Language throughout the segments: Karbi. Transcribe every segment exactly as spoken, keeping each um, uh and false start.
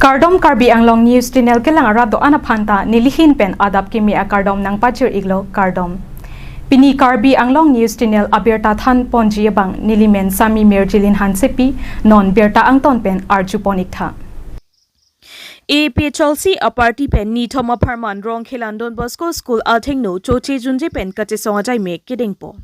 Kardom, Karbi Anglong News Channel kelang arat do-an aphan ta nelihin pen adap kimi akardom nangpachir-iklo, kardom. Pini Karbi Anglong News Channel abirta thanponji abang nelimen Sami Mirjilin Hansepi, non birta angton pen arjupon-iktha. A P H L C a-party pen nithom apharman Rongkhelan Don Bosco School athengno choche junje pen kachesong ajaimek kedengpo.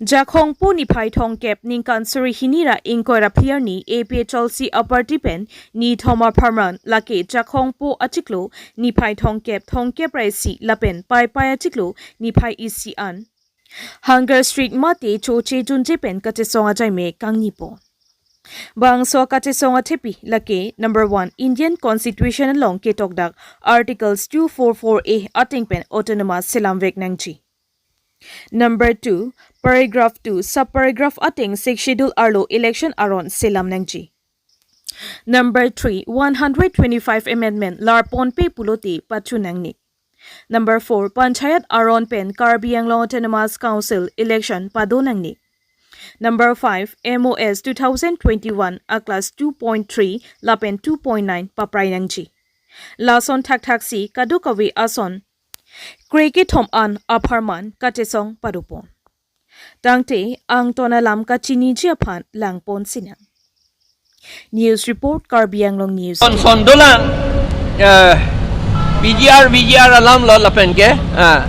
Jakhongpo niphai thomkep ningkan suri hini ra ingkoi ra phli arni A P H L C a-party pen nithom apharman lake Jakhongpo achiklo niphai thomkep, thomkep ra isi lapen Paipai achiklo niphai isi an hunger strike mate choche junje pen kachesong ajaimek kangnipo. Bangso kachesong athepi lake, number one, Indian Constitution along ketokdak Articles two four four A ateng pen autonomous selamvek nangji. Number two, paragraph two, sub-paragraph ateng Sixth Schedule arlo election aron selam nangji. Number three, one hundred twenty-five amendment larponpe pulote pachu nangne. Number four, Panchayat aron pen Karbi Anglong Autonomous Council election pado nangne. Number five, M O S two thousand twenty-one a-clause two point three lapen two point nine paprai nangji. Lason thakthaksi kadokave ason krekethom an apharman kachesong padopon. Tangte angton alam kachiniji aphan langpon sinang. News report, Karbi Anglong News. Son son dolang, eh, P G R, V G R alam lo lapen ke, ah,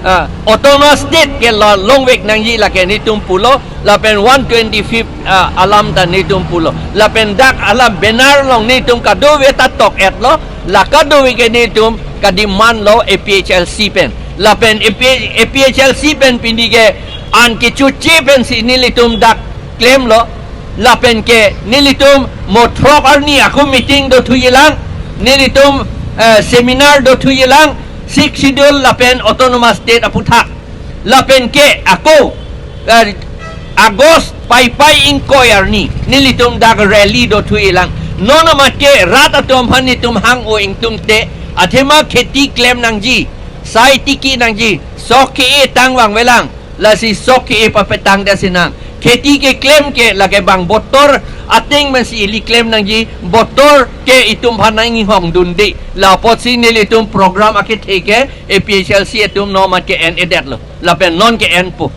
ah, autonomous state ke lo longvek nangji lake netum pulo, lapen one twenty-fifth, ah, alam ta netum pulo, lapen dak alam banner along netum kadokave ta tok-etlo, la kadokave ke netum kademand lo A P H L C pen. Lapen A P, A P H L C pen pini ke an kechoche pensi nelitum dak klemlo. Lapen ke nelitum mo throk arni ako meeting dothujilang. Nelitum, eh, seminar dothujilang. Sixth Schedule lapen autonomous state aputhak. Lapen ke ako, eh, August Paipai ingkoi arni nelitum dak rally dothujilang. Non amat ke rat atum aphan netum hang-o ingtungte, athema kheti klem nangji, sai tiki nangji, sok ke-e tang vangvelang, lasi sok ke-e papetang da sinang. Kheti keklem ke lake bang botor ateng pensi ili klem nangji, botor ke itum aphan nang-inghongdunde. La apotsi nelitum program akethe ke A P H L C atum non amat ke en-edetlo, lapen non ke-enpo.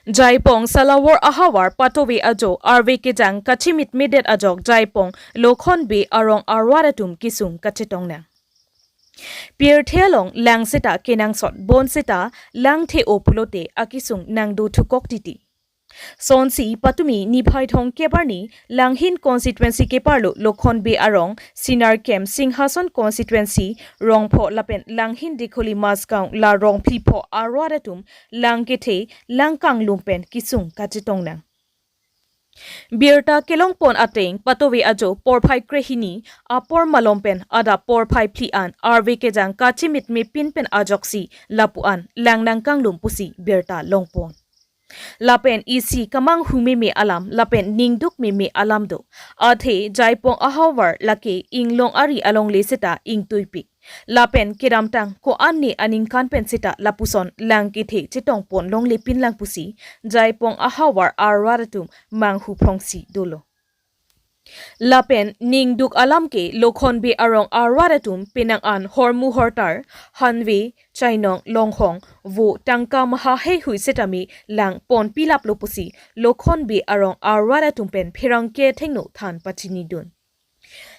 Jaipong Salawar ahavar patove ajo arve kejang kachimitmedet ajok Jaipong Lokhon Bey arong arwar atum kesung kachetong nang. Pirthe along lang seta kenangsot, bonseta lang the-o pulote akesung nangdothukok titi. Sonsi patumi niphai thomkep arni Langhin constituency keparlo Lokhon Bey arong Sinarkem Singhason constituency rong pho lapen Langhin Dikholi Maskang la rong phli pho arwar atum lang kethe lang kanglum pen kesung kachetong nang. Birta kelongpon ateng patove ajo porphai krehini apor malom pen adap porphai phli an arve kejang kachimitmepin pen ajoksi lapu-an lang nangkanglum pusi birta longpon. Lapen isi kemanghu meme alam lapen ningduk meme alam do. Athe Jaipong ahavar lake inglong ari alongle seta ingtuipik. Lapen kedamtang ko-an ne aningkan pen seta lapuson lang kethe chetongpon longlepin lang pusi Jaipong ahavar arwar atum manghu phongsi dolo. Lapen ningduk alam ke Lokhon Bey arong arwar atum penang an hormu hortar, hanve, chainong, longhong, vo tangka maha heihui setame lang ponpilaplo pusi Lokhon Bey arong arwar atum pen pherangke athengno than pachinidun.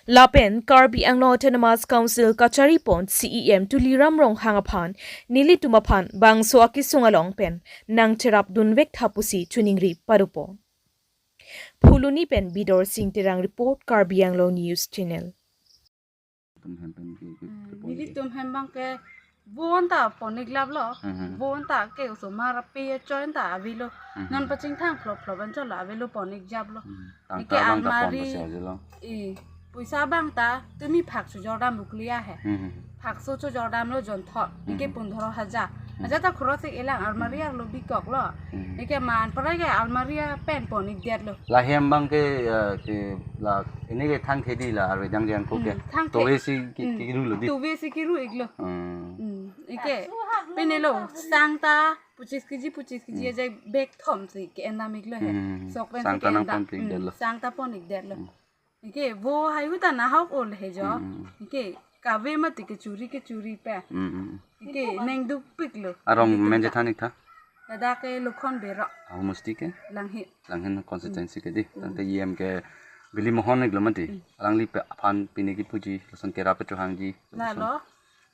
Lapen Karbi Anglong Autonomous Council kacharipon C E M Tuliram Ronghang aphan nelitum aphan bangso akesung along pen nangcherapdunvek tha pusi choningri padopo. Phuloni pen Bidor Sing Terang report, Karbi Anglong News Channel. Tum hem pen ke, ke, ke Hmm, pon neli ke. Tum hem abang ke bon ta pon-iklaplo. Hmm, hmm. Bon ta ke osomar ape achoin ta avelo. Hmm, hmm. Non pachingthang phlop phlop anchot lo avelo pon-ikjaplo. Hmm. Tangka Neke abang ta pon almari, pasi ajelo. I, poisa abang ta tumi phak chojordam buklia he. Hmm, hmm. Phak so chojordamlo jonthot. Neke Hmm. pundhoro hajar. Hmm. Hajar ta khorosik elang almari Hmm. arlo bikoklo. Hmm. Neke man pora ke almari pen pon-ikdetlo. Lahem abang ke, eh, ke la ini ke thangthedi la arve jangjang ko ke. Hmm, thangthe. Tove si ki, Hmm. kiru lo di. Tove si kiru-iklo. Hmm. Hmm. Ike, penelo, sang ta, Pachis kg, pachis kg Hmm. ajai bag thom si ke-en dam iklo he. Hmm. Sok pen si Sang ta ke-en dam. Nangpon pik Hmm. detlo. Sang ta pon ik detlo. Hmm. Anke vo hai ahut ta nahok ol he jo. Hmm. Anke kave mati kechuri kechuri pe. Hmm. Anke neng dukpiklo. Arong Dukpik men ta. Jethan ik tha? Ladak ke Lokhon Bey ro. Ahomasti ke? Langhin. Langhin constituency ke dei. Hmm. Tangte E M ke Billy Mohan iklo mati. Hmm. Alangli pe aphan pini kipuji, lason kerap pen chohangji. Lalo.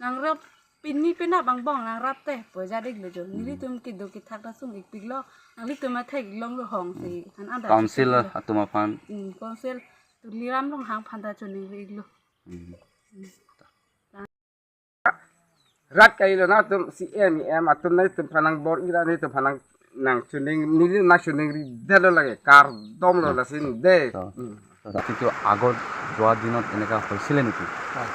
Nangrap pini penap angbong nangrap te pu ajat iklo jo. Hmm. Nelitum kedo kethak ta sung ikpiklo. Nanglitum athek longlo hong si. Hmm. Than ada Council chiklo. Atum aphan. Hmm, Council Tuliram Ronghang aphan ta choningri iklo. Hmm. Hmm. Rat kailo na atum C M, E M atum nangtumphan nangbor-i ra nangtumphan nang, nangchoning, neli nangchoningri detlo lake, kardomlo Hmm. Lasi dei. So, Hmm. so, কিন্তু আগত যোৱা দিনত এনেকা হৈছিলে নেকি? হয়।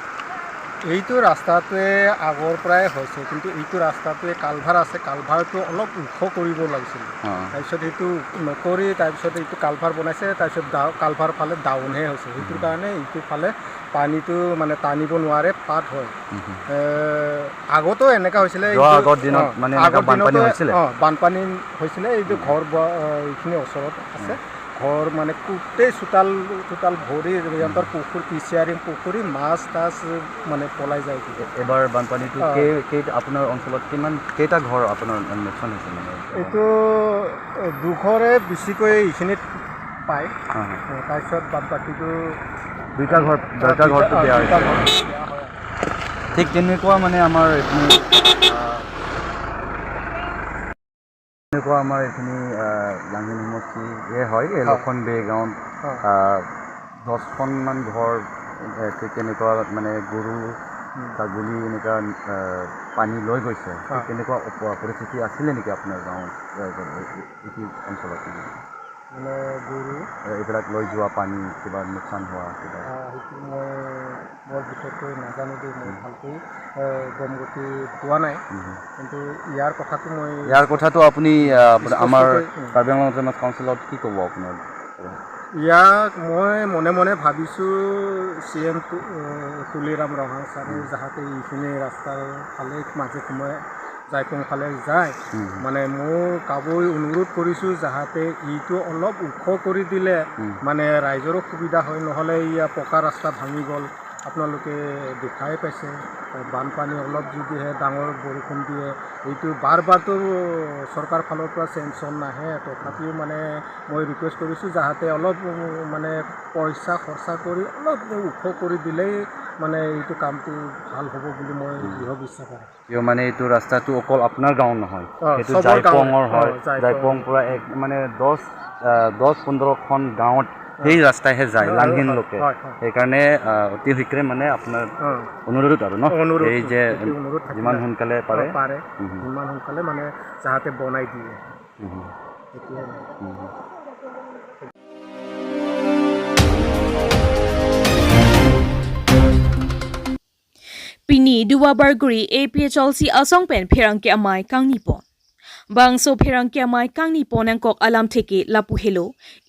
এইটো ৰাস্তাটোৱে আগৰ পৰাই হৈছে, কিন্তু এইটো ৰাস্তাটোৱে কালভাৰ আছে, কালভাৰটো অলপ ওখ কৰিব লাগিছিল। অ। তাৰপিছত সেইটো নকৰি, তাৰপিছত এইটো কালভাৰ বনাইছে, তাৰপিছত ডা-, কালভাৰ ফালে ডাউনহে হৈছে। সেইটোৰ উম। কাৰণে এইটো ফালে পানীটো মানে টানিব নোৱাৰে, ফ্লাড হয়। উম, হুম। এ, আগতেও এনেকা হৈছিলে, যোৱা এইটো, আগৰ দিনত অ, মানে এনেকা আগৰ বানপানী দিনতো, হৈছিলে? অ, বানপানী হৈছিলে। এইটো উম। ঘৰ ব-, অ, এইখিনি ওচৰত আছে। উম। ঘৰ মানে গোটেই চোতাল, চোতাল ভৰি, সিহঁতৰ উম। পুখুৰী, ফিচাৰী পুখুৰী, মাছ তাছ মানে পলাই যায় গোটেই। এ-, এবাৰ বানপানীটো অ। কেই-, কেইটা আপোনাৰ অঞ্চলত কিমান, কেইটা ঘৰ আপোনাৰ লোকচান হৈছে মানে? এইটো দুঘৰে বেছিকৈ এইখিনিত পায়। হা, হা। তাৰপিছত বাদ বাকীটো দুইটা ঘৰ, অ, দুইটা দুইটা, ঘৰটো অ, বেয়া দুইটা হৈছে। ঘৰ বেয়া হয়। ঠিক তেনেকুৱা মানে আমাৰ এইখিনি, আহ, তেনেকুৱা আমাৰ এইখিনি, আহ, লাংহিন সমষ্টিয়ে হয়, এই হয়। লক্ষণ বে গাঁৱত, হয়। আহ, দহখনমান ঘৰ, এ, ঠিক তেনেকুৱা মানে গৰু, উম। ছাগলী এনেকুৱা, আহ, পানী লৈ গৈছে। ঠিক হয়। তেনেকুৱা অপ-, পৰিস্থিতি আছিলে নেকি আপোনাৰ গাঁৱত, এ, এ, এইটো অঞ্চলত? মানে গৰু। এ, এইবিলাক লৈ যোৱা পানী কিবা লোকচান হোৱা কিবা? আহ, সেইটো মই বৰ বিশেষকৈ নাজানো দেই, মই উম। ভালকৈ, এ, গম গতি পোৱা নাই। উম। কিন্তু ইয়াৰ কথাটো মই ইয়াৰ কথাটো আপুনি, আহ, আপুনি আমাৰ স্পষ্টকৈ, উম। কাৰ্বি আংলং অট'নমাছ কাউন্সিলত কি ক'ব আপোনাৰ? ইয়াক মই মনে মনে ভাবিছোঁ চি এম তু-, এ, তুলিৰাম ৰংহাং ছাৰে উম। যাহাতে এইখিনি ৰাস্তাৰ ফালে মাজে সময়ে যাইপং ফালে যায়। উম। মানে মোৰ কাবৈ অনুৰোধ কৰিছোঁ যাহাতে এইটো অলপ ওখ কৰি দিলে উম। মানে ৰাইজৰো সুবিধা হয়, নহ'লে এইয়া পকা ৰাস্তা ভাঙি গ'ল, আপোনালোকে দেখাই পাইছে। বানপানী অলপ যদিহে ডাঙৰ বৰষুণ দিয়ে, এইটো বাৰ বাৰতো চৰকাৰ ফালৰ পৰা চেংচন নাহে, তথাপিও মানে মই ৰিকুৱেষ্ট কৰিছোঁ যাহাতে অলপ, উম, মানে পইচা খৰচা কৰি অলপ ওখ কৰি দিলেই মানে এইটো কামটো ভাল হ'ব বুলি মই উম। দৃঢ় বিশ্বাস ৰাখোঁ। কিয় মানে এইটো ৰাস্তাটো অকল আপোনাৰ গাঁও নহয়, অ, সেইটো চবৰ গাঁৱৰ, জাইপঙৰ অ, হয়। জাইপং। জাইপং পৰা এক, মানে দহ, আহ, দহ পোন্ধৰখন গাঁৱত অ। সেই ৰাস্তাইহে যায়, অ, লাংহিনলৈকে। হয়, হয়। সেইকাৰণে, আহ, অতি শীঘ্ৰে মানে আপোনাৰ অ। অনুৰোধ আৰু ন, অনুৰোধ, এই যে অতি অনুৰোধ থাকিলে যিমান সোনকালে অ, পাৰে। পাৰে, উম, হুম। যিমান সোনকালে মানে যাহাতে বনাই দিয়ে। উম, হুম। সেইটোৱে। উম, হুম। Pini Duar Bagori A P H L C asong pen pherangke amei kangni pon. Bangso pherangke amei kangni pon angkok alamthe ke lapu helo,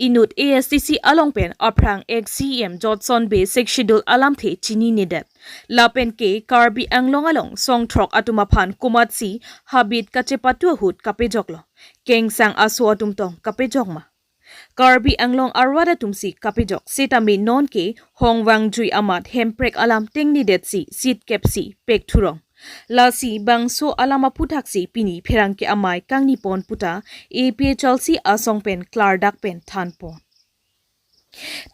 inut A S D C along pen aphrang ex C E M Jotson Bey Sixth Schedule alamthe chininedet. Lapen ke Karbi Anglong along songthrok atum aphan komatsi habit kachepatu ahut kapejoklo. Kengsang aso atum tong kapejok ma? Karbi Anglong arat atumsi kapejok setame nonke hongvang jui amat hemprek alam tengnedetsi sitkepsi pekthurong. Lasi bangso alam aphuthaksi pini pherangke amei kangni pon puta A P H L C asong pen klardak pen than pon.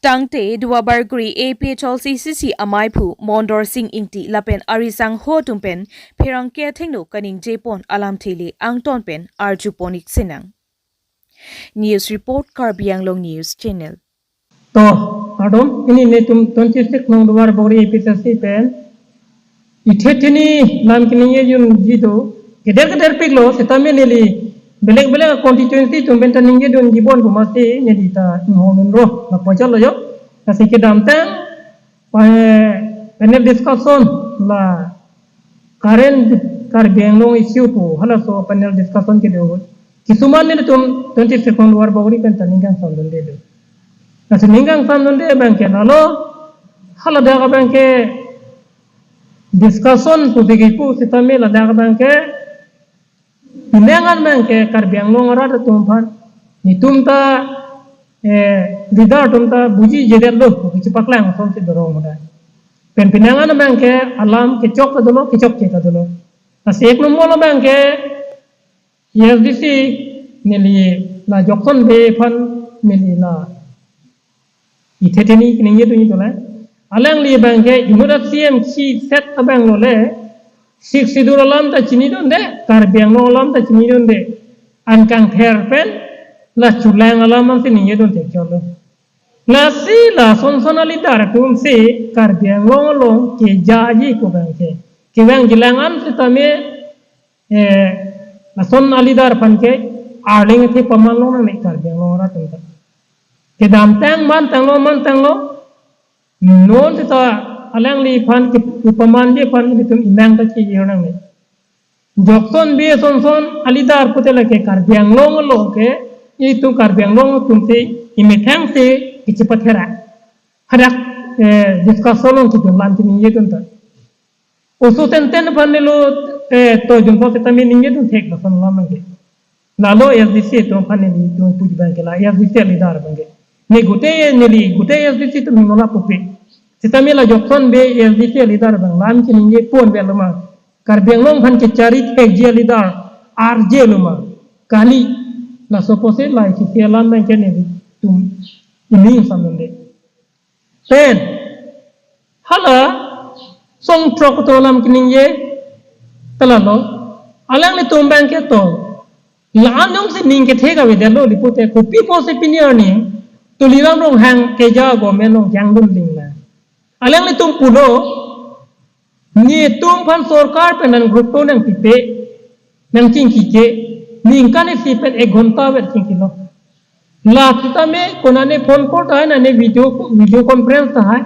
Tangte Duar Bagori A P H L C C C ameiphu Mondor Sing Ingti lapen ari sangho atum pen pherangke athengno kaningje pon alamthe le angton pen arju pon ik sinang. News report, Karbi Anglong News Channel. To, adom, pini netum twenty-six nong Duar Bagori A P H L C pen ithe thini lam kini ye jun jido, keder keder piklo, setame neli belek belek constituency atum pen ta ningjedun jibon pu masi neli ta inghonunro, lapu chotlo jo, lasi kedamtang, pa-, panel discussion la current Karbi Anglong issue pu halaso panel discussion kedo. Kisuman nelitum twenty-second Duar Bagori pen ta ning kangsamdunde do. Lasi ning kangsamdunde abangke lalo, haladak abangke discussion pu digi pu setame ladak abangke Penang an abang ke Karbi Anglong arat atum aphan, netum ta, eh, leader atum ta bujijedetlo, kachepaklang asonsi dorong hoda. Pen penang an abang ke alam kechok ta dolo, kechokche ta dolo. Lasi ek nombor abang ke A S D C neli la Jokson Bey aphan neli la ithe theni keningje dunji dolang. Alangli abang ke inut a-C M si set abang lo le, Sixth Schedule alam ta chinidunde, Karbi Anglong alam ta chinidunde. An kangther pen la chulang alam ansi ningjedun thekchotlo. Lasi lasonson a-leader atumsi Karbi Anglong along kejaji ko abang ke, kevangjilang an sitame, eh, lason a-leader aphan ke arleng athe paman longnangne Karbi Anglong arat atum ta. Kedamtang mantanglo, mantanglo. Non seta alangliphan ke, kepamanji aphan ilitum imang ta chejor nangne. Jokson Bey asonson a-leader pute lake Karbi Anglong along ke, itum Karbi Anglong atumsi imethangsi kechepathera. Hadak, eh, discussion along kedun lam keningjedun ta. Oso tenten aphan nelo, eh, toidun aphan sitame ningjedun thek lason alam abang ke. Lalo A S D C atum aphan nelitum puji abang ke la, A S D C a-leader abang ke. Ne gute neli, gute A S D C atum ningno lapu pe. Sitame la Jokson Bey A S D C a-leader abang lam keningje ponvelo ma. Karbi Anglong aphan kechari thekji a-leader arjelo ma. Kali, laso apotsi la isi alam abang ke nelitum ining samdunde. Pen, hala, song throk atum alam keningje, ta lalo, alanglitum abang ke to, la-an jongsi ning kethe kavedetlo li pute, kopi apotsi pini arni, Tuliram Ronghang keja government along jangdun lingla. Alanglitum pulo, netum aphan sorkar pen nang group to nangpipe, nangchingkike, ningkan isi pen ek ghonta vet chingkilo. La sitame konane phone call tahai, nane video, video conference tahai.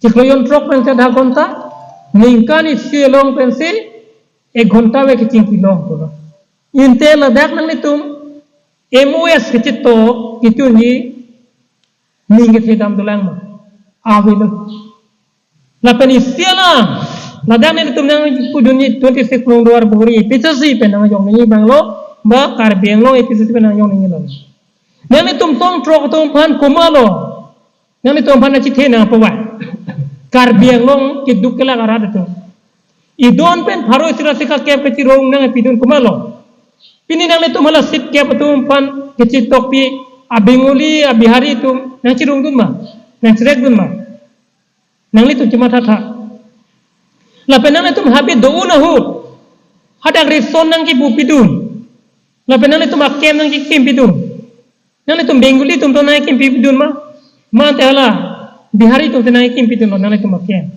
Chiklo jon throk pen ke adha ghonta, ningkan isi along pensi ek ghonta vet kechingkilo pulo. Inte ladak nanglitum M O S kechetok kechunji ning kethe dam dolang ma. Avelo. Lapen isi alam, ladak nelitum nangpudunji twenty-six Rongduar Bogori A P C C pen nangjong nangji abang lo, ba Karbi Anglong A P C C pen nangjong nangji lo. Nanglitum song throk atum aphan komatlo, nanglitum aphan nangchethe nangpavai. Karbi Anglong keduk kelak arat atum. Idon pen pharo isi ra isi kakep kachirong nangpidun komatlo. Pini nanglitum hala sip kep atum aphan kachetokpi, a-Bengali, a-Bihari atum nangchirongdun ma, nangchirekdun ma. Nanglitum chemathatha. Lapen nanglitum habit do-un ahut, hadak ration nangkepupidun. Lapen nanglitum a-camp nangkekimpidun. Nanglitum Bengali atum to nangkekimpidun ma? Mate hala Bihari atum to nangkekimpidunlo nanglitum a-camp?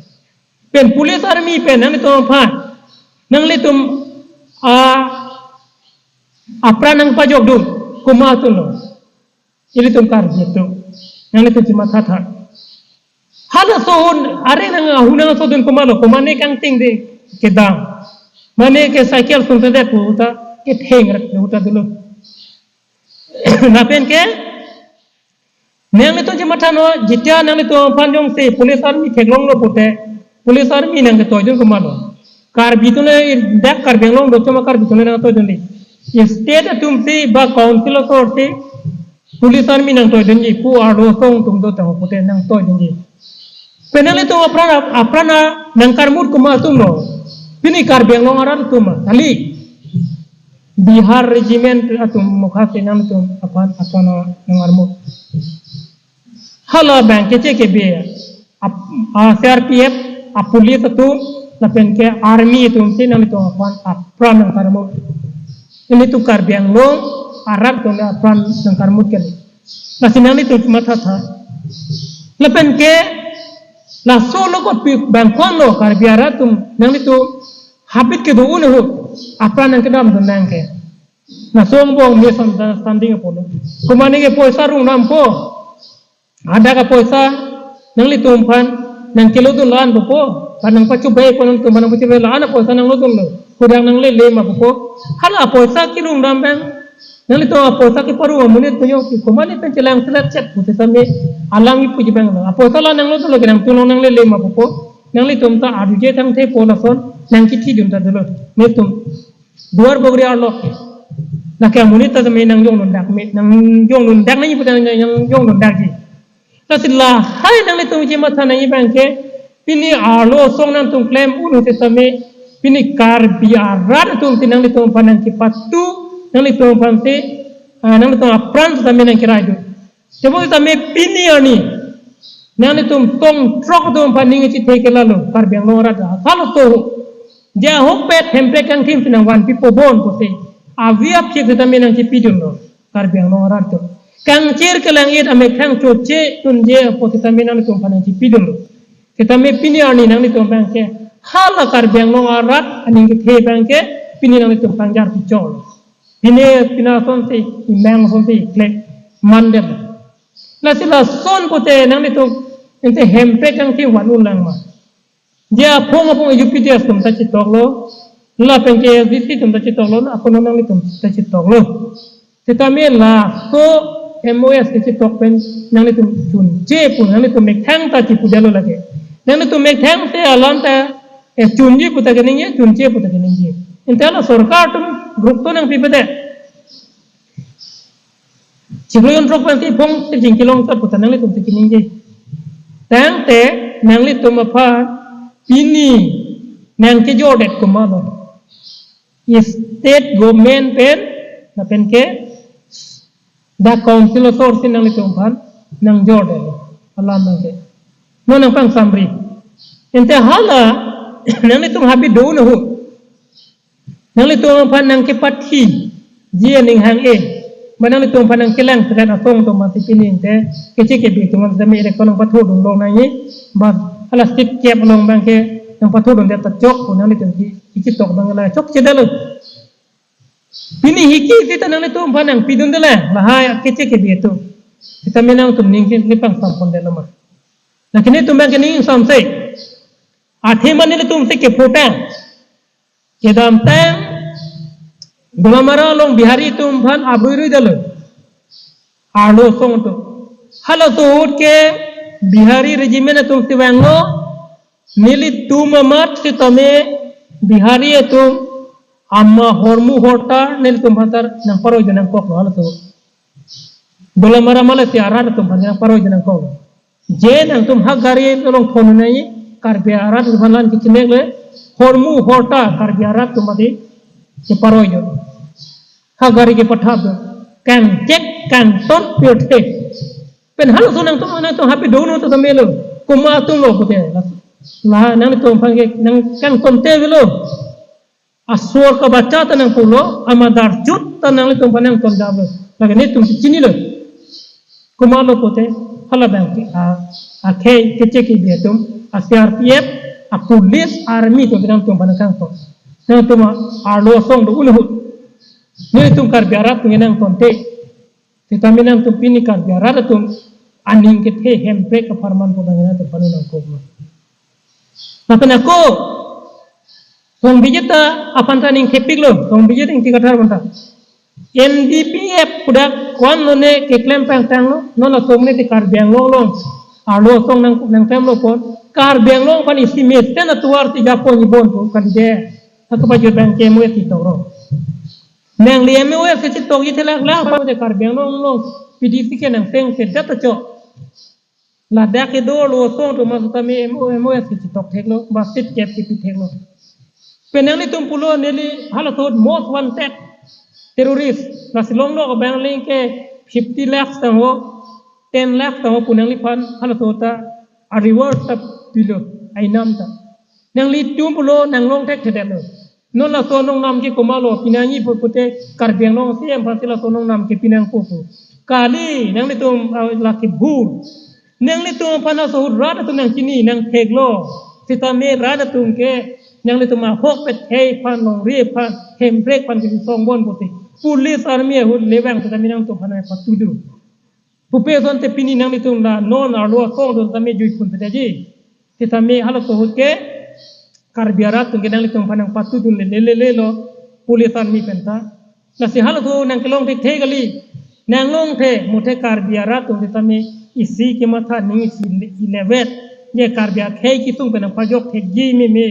Pen police army pen nanglitum aphan, nanglitum a, apran nangpajokdun komat atumlo? Ilitum Karbi atum, nanglitum chemathatha. Halaso ahut, are nang ahut nangsohdun komatlo, komatne kangting de kedam, mane ke cycle sungsedet pu ta ketheng ret pu ta dolo. Lapen ke, nanglitum chemathanon, jitya nanglitum aphan jongsi police army theklonglo pute, police army nangketoidun komatlo? Karbi atum le, dak Karbi Anglong do choma Karbi atum le nangtoidunde. State atumsi ba council asorsi police army nangtoidunji, pu arlo asong atum do tang pute nangtoidunji. Pen nanglitum apran, apran nangkarmut komat atumlo? Pini Karbi Anglong arat atum ma, kali Bihar regiment atum mokha si nanglitum apran, apran nangarmut. Hala abang ke che ke be, ap-, a, C R P F, a-police atum, lapen ke army atumsi nanglitum apran, apran nangkarmut. Ilitum Karbi Anglong arat atum le apran nangkarmut kali. Lasi nanglitum chemathatha. Lapen ke, laso lo kot pi abang konlo Karbi arat atum, nanglitum habit kedo-un ahut, apran nangkedamdun nang ke. Laso angbong misunderstanding apotlo. Komatne ke poisa rungdampo, hadak apoisa nanglitum aphan nangkelodunlo-an pupo, ba nangpachobei ko, nanglitum aphan nangpachobei, la-an apoisa nanglodunlo, hadak nanglele ma pupo. Hala apoisa kerungdam abang, nanglitum apoisa keparung amonit pu jongsi komatne pen chelang selet chet pu sitame alam kipuji abanglo. Apoisa la nanglodunlo ke nangtulong nanglele ma pupo. Nanglitum ta arjuje thangthepo lason nangkithidun ta dolo. Netum Duar Bogori arlo Lake amonit ta tame nangjong dundak me, nangjong dundak nangji pute nang, nangjong dundakji. Lasi lahai nanglitum chematha nangji abang ke, pini arlo asong nangtum klem un-e setame, pini Karbi arat atum si nanglitum aphan nangkepatu, nanglitum aphan si, ah, nanglitum apran setame nangkeraidun. Tebon setame pini arni nanglitum tong throk atum aphan ning chethe ke lalo, Karbi Anglong arat halaso ahokpet hemprek kangthim si nangvanpipo bon pusi avi aphik setame nangchepidunlo Karbi Anglong arat atum. Kangchir kelang-it amethang choche tunje apo setame nanglitum aphan nangchepidunlo. Setame pini arni nanglitum abang ke hala Karbi Anglong arat aning kethe abang ke pini nanglitum pangjar pichol. Pine pina asonsi, imang asonsi klem mandet. Lasi lason pute nanglitum ente hemprek kangthim van unlang ma? Je aphong aphong U P D S atum ta chetoklo, lapen ke S D C atum ta chetoklo, na akono nanglitum ta chetoklo. Setame laso M O S kechetok pen nanglitum chunche pu, nanglitum methang ta chepudetlo lake. Nanglitum methang te alam ta, eh, chunji pu ta keningje, chunche pu ta keningje. Ente la sorkar atum group to nangpipedet. Chiklo jon throk pen si phong si jing kelong chot pu ta nanglitum si keningje. Tangte nanglitum aphan pini nangkejordet komatlo? State government pen, lapen ke dak council asor si nanglitum aphan nangjordetlo alam abang ke. Non nangpangsamri. Ente hala nanglitum habi do-un ahut nanglitum aphan nangkepathiji aning hang-e, ba nanglitum aphan nangkelang selat asong atum aphan si pini ente keche kebe atum aphan setame election nangpathodun long nangji, ba hala state kep along abang ke nangpathodundet ta chok pu nanglitum ke kechetok abang la chokchedetlo. Pini hiki seta nanglitum aphan nangpidunde la, lahai keche kebe atum. Setame nangtum ning ke nepangsampondetlo ma? Lake netum abang ke ning samse. Athema nelitum si kepho tang. Kedamtang Dolamara along Bihari atum aphan abui ruidetlo. Arlo asong atum. Halaso ahut ke Bihari regiment atum si vanglo, nelitum amat setame Bihari atum ama hormu horta nelitum aphan ta nangparoidun nangkoklo halaso. Dolamara Malaysia arat atum aphan nangparoidun nangkoklo. Je nangtum ha gari along thon nai, Karbi arat aphan la-an kechinek le, hormu horta Karbi arat atum adi keparoidun. Ha gari kepathapdun. Kangchek kangton pirthe. Pen halaso nangtum, nangtum habi do-un ahut ta melo. Komat atumlo pute. La nangtum aphan ke nangkangtonte avelo. Asor kabacha ta nangpulo, amadar chut ta nanglitum aphan nangtondamlo. Lake netum si chinilo. Komatlo pute, hala abang ke, a, akhei keche kebe atum, a C R P F, a police, army atum nangtum aphan nangkangton. Nangtum arlo asong do-un ahut. Netum Karbi arat atum nangtonte. Setame nangtum pini Karbi arat atum aning kethe hemprek apharman pu abang nangtum panu nangkoklo. Lapen ako, Song Bijit ta aphan ta ning thepiklo, Song Bijit Ingti Kathar aphan ta. N D P F pu dak ko-an lone keklem pangtanglo, non asong ne te Karbi Anglong along. Arlo asong nang, nangklemlo pon, Karbi Anglong aphan isi mesen atovar si japo nibon pu kalide. Ako pajut abang ke M O S ketok ro. Nangli M O S kechetokji thelak la, pa de Karbi Anglong along P D C ke nangpeng sedet ta chok. Ladak kedo arlo asong atum setame M O, M O S kechetok theklo, ba state kep kepi theklo. Pen nanglitum pulo neli halaso ahut most wanted terrorist. La Shillong lo abang ling ke fifty lakhs tangho, ten lakhs tangho pu nangliphan halaso ahut ta a reward ta pilo, a-inam ta. Nanglitum pulo nanglong thekthedetlo. Non laso anong nam ke komatlo pinangji pu pute Karbi Anglong C M aphan si laso anong nam ke pinangpo pu. Kali, nanglitum, ah, lake bhul. Nanglitum aphan laso ahut rat atum nangchini nangtheklo. Setame rat atum ke nanglitum ahokpet khei aphan, longri aphan, hemprek aphan kechisong bon pute. Police army ahut le vang setame nangtum aphan nangpatudun. Pupe asonte pini nanglitum la non arlo asong atum tame juipunpedetji. Setame halaso ahut ke Karbi arat atum ke nanglitum aphan nangpatudun lele lele lo police army pen ta. Lasi halaso nangkelong thekthe kali. Nanglong the muthe Karbi arat atum setame isi kematha ning isi ilevet. Je Karbi akhei kesung pen nangpajok thekji meme.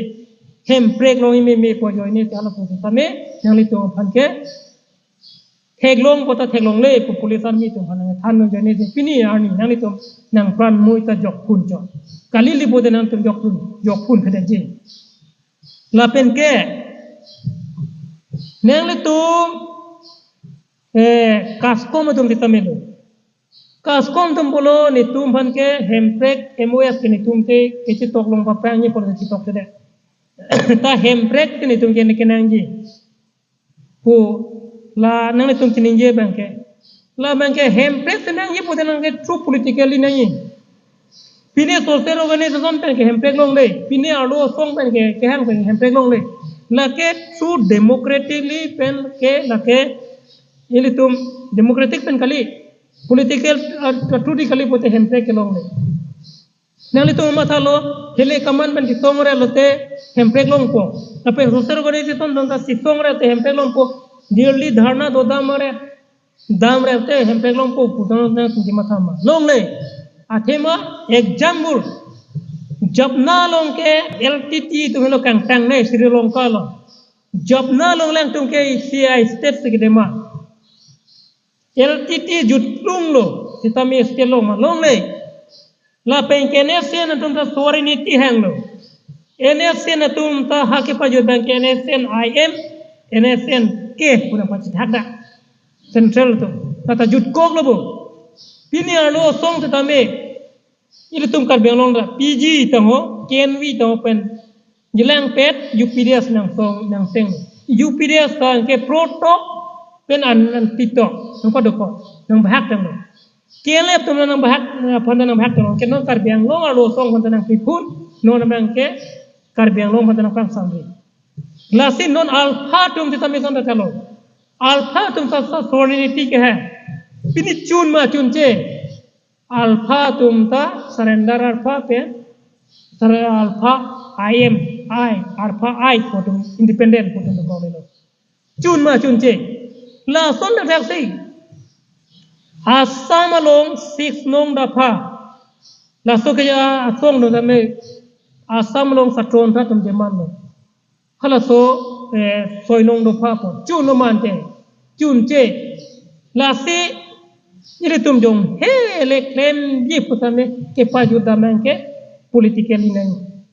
Hemprek longji meme pu ajoine si halaso setame nanglitum aphan ke theklongpo ta theklongle pu police army atum aphan nangthan non jane si pini arni nanglitum nangpran mui ta jokpon chot. Kali lipo de nangtum jokpon, jokpon khadeji. Lapen ke nanglitum eh, CASCOM atum sitame lo. CASCOM atum pulo netum aphan ke hemprek M O S ke netum te kechetok long paprang ni pulo chetok te de. Ta hemprek ke netum ke ne kenangji pu la nanglitum chiningje abang ke. La abang ke hemprek kenangji pu te nang ke true politically nangji. Pini social organization pen ke hemprek longle, pini arlo asong pen ke kehang pen hemprek longle. Lake true democratically pen ke lake ilitum democratic pen kali, political, uh, truly kali pute hemprek ke longle. Nanglitum mathalo, hele kaman pen kesong re lote hemprek longpo. Lapen social organization atum ta kesong re te hemprek longpo. Delhi dharna dodam re, dam re te hemprek longpo pu tang nangtum kematha ma. Longle. Athema example. Jaffna along ke L T T atum helo kangtang ne Sri Lanka along. Jaffna along nangtum ke C I state si kedema. L T T jutklung lo, sitame state long ma longle. Lapen ke N S C N atum ta sovereignty hanglo. N S C N atum ta ha kepajut abang ke N S C N I M, N S C N K pu nangpachethak da. Central atum. Tata jutkok lo bo. Pini arlo asong sitame ilitum Karbi Anglong ra P G tangho, K N V tangho pen jelangpet U P D S nangsong nangseng. U P D S ta ke pro tok pen an, anti tok nangpadokok, nangbahak tanglo. K L F atum nangbahak, aphan nangbahak tanglo. Ke non Karbi Anglong arlo asong aphan nangpiphun, non abang ke Karbi Anglong aphan nangpangsamri. Lasi non ALFA atum sitame son ta chalo. ALFA atum ta sa sovereignty ke hai. Pini chun ma chunche. ALFA atum ta surrender ALFA pen, sar-, ALFA I M I, ALFA I pu atum independent pu atum dokok lo. Chun ma chunche. Lason dak si. Assam along six nong dapha. Laso ke ya atong do me Assam along satron tha atum demand lo. Halaso, eh, soi nong dopha po. Chun lo mante. Chunche. Lasi ilitum jong hele klemji pu tame kepajut abang ke politically nang.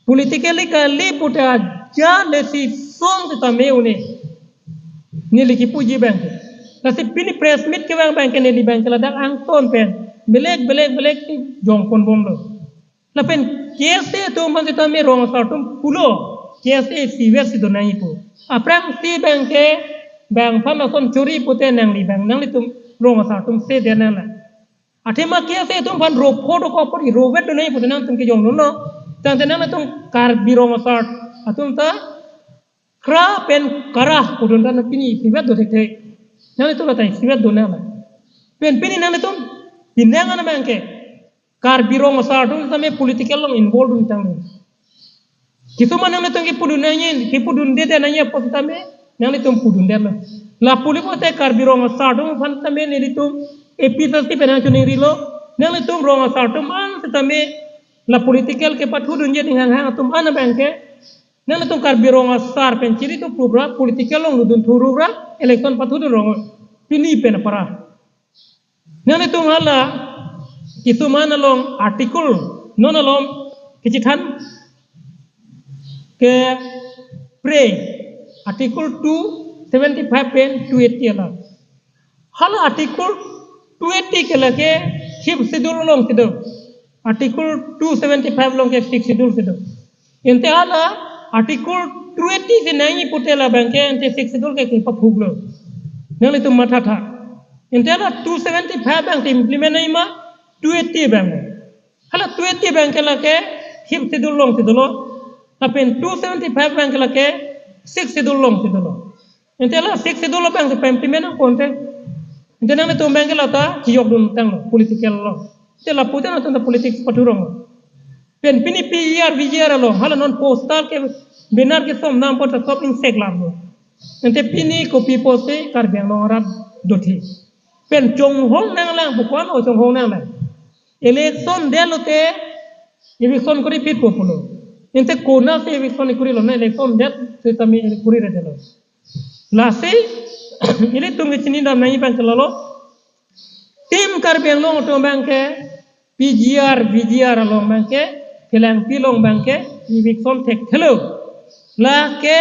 Politically kali pu ta aja lesi song sitame une. Neli kipuji abang ke. Lasi pini press meet kevang abang ke neli abang ke ladak angton pen. Belek, belek, belek jongpon bomlo. Lapen K S A atum aphan sitame rong asar atum pulo, K S A isi vet si donai pu. Aphrangsi abang ke, bang aphan lason churi pute nangli abang, nanglitum rong asar atum se de nang la. Athema K S A atum aphan ro photo ko pori ro vet donai pute nangtum kejongdunlo. Tangte nangtum Karbi rong asar atum ta kra pen kara pudun ta pini isi vet do thekthe. Nanglitum la ta isi vet do nang la. Pen pini nanglitum pinang ana abang ke. Karbi rong asar atum tame political along involved un tang. Kisuma nanglitum kipudun nangji, kipudun dede nangji apot tame, nanglitum pudun detlo. Lapu le pote Karbi rong asar atum aphan tame nelitum A P H L C pen nangchuningrilo, nanglitum rong asar atum an tame la political kepathudunji ning hanghang atum an abang ke, nanglitum Karbi rong asar pen chiri tu program political along ludun thurura election pathudun rong pini pen apara. Nanglitum hala, kisuma along article, non along kechethan ke pre, article two seventy-five pen two eighty along. Hala article two eighty ke lake fifth schedule along kedo. Article two seventy-five along ke sixth schedule kedo. Ente hala article two eighty si nangji pute la abang ke ente sixth schedule ke kepaphuklo. Nanglitum matha tha. Ente hala two seventy-five abang si implement nangji ma two eighty abang. Hala two eighty abang ke lake fifth schedule along si dolo. Lapen two seventy-five abang ke lake sixth schedule along si dolo. Ente la sixth schedule abang si pa-implement nangkok ente. Ente nanglitum abang ke la ta chiyokdun tanglo political along. Ente lapu te nangtum ta politics pathurong. Pen pini P G R, V G R along, hala non poster ke banner ke som nang pota top in sek lam lo. Ente pini kopi post Karbi Anglong arat dothi. Pen chonghong nanglang, bukan o chonghong nanglang. Election det lote, eviction kori phit po pulo. Ente konat si eviction kori lo na election det, sitame kori re detlo. Lasi, Ilitum kechini dam nangji abang ke lalo. Team Karbi Anglong atum abang ke P G R, V G R along abang ke, Kelangpi along abang ke, eviction thekthelo. Lake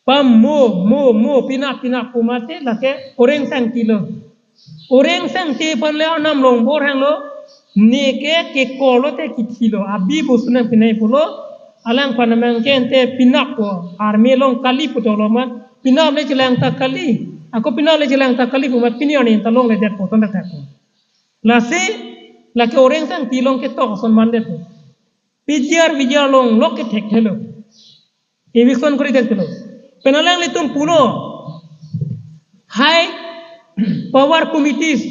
pamo, mo, mo, pinap, pinap pu mate, lake Orengsang Engti lo. Orengsang Engti aphan le arnam longbor hanglo, neke kekor lote kithilo, abi bosu nangpinai pulo, alangphan abang ke ante pinap po, army along kali pu tolo ma, pinap le chelang ta kali, ako pinap le chelang ta kali pu ma, pini arni ta longledet po, tonta thak po. Lasi, lake Orengsang Engti along ketok ason mandet po. P G R, V G R along lok kethekthelo. Eviction kori thekthelo. Pen alanglitum pulo High Power Committees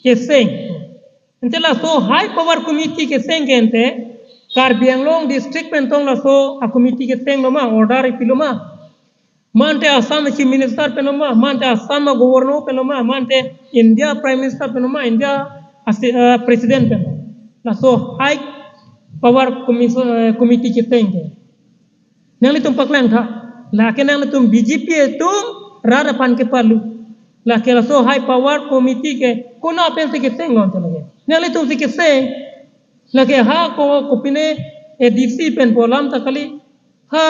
keseng. Ante laso High Power Committee keseng ke ante Karbi Anglong district pen tong laso a committee kesenglo ma, order ipilo ma. Mante Assam Chief Minister penlo ma, mante Assam Governor penlo ma, mante India Prime Minister penlo ma, India asi-, eh, President penlo. Laso High Power Commission, eh, Committee keseng ke. Nanglitum paklang tha, lake nanglitum B J P atum rat aphan kepalu. Lake laso High Power Committee ke konat pensi kesenglo ante lake. Nanglitum si keseng. Lake ha ko, kopine A D C pen pu alam ta kali. Ha,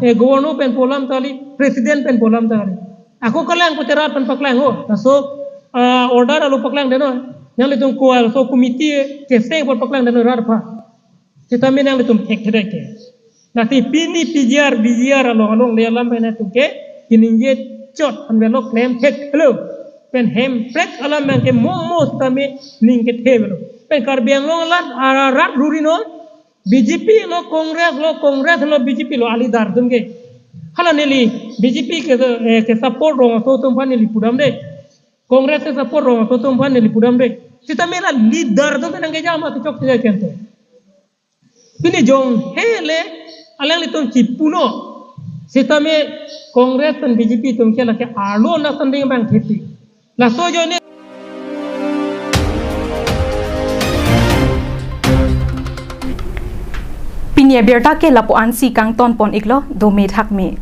eh, Governor pen pu alam ta kali, President pen pu alam ta kali. Ako kalang pute rat aphan paklang ho. Laso, ah, order along paklangdetnon. Nanglitum ko laso committee keseng aphan paklangdetnon rat aphan. Sitame nanglitum thekthedetke. Lasi pini P G R, V G R along alongle alam pen atum ke, keningje chot, anvelo klem thekthelo. Pen hemprek alam abang ke momo sitame ning kethevelo. Pen Karbi Anglong arat, ah, rat rurinon, B J P lo, Congress lo, Congress lo, B J P lo, ali dar atum ke. Hala neli B J P ke, eh, ke support rong aso atum aphan neli pudamde. Congress ke support rong aso atum aphan neli pudamde. Sitame la leader atum nangkejam ati chok sejai kente. Pini jongsi le alanglitum chipuno. Sitame Congress pen B J P atum ke lake arlo na sanding abang thepi. Laso ajoine pini abirta ke lapu-ansi kangton pon iklo, dome thakme.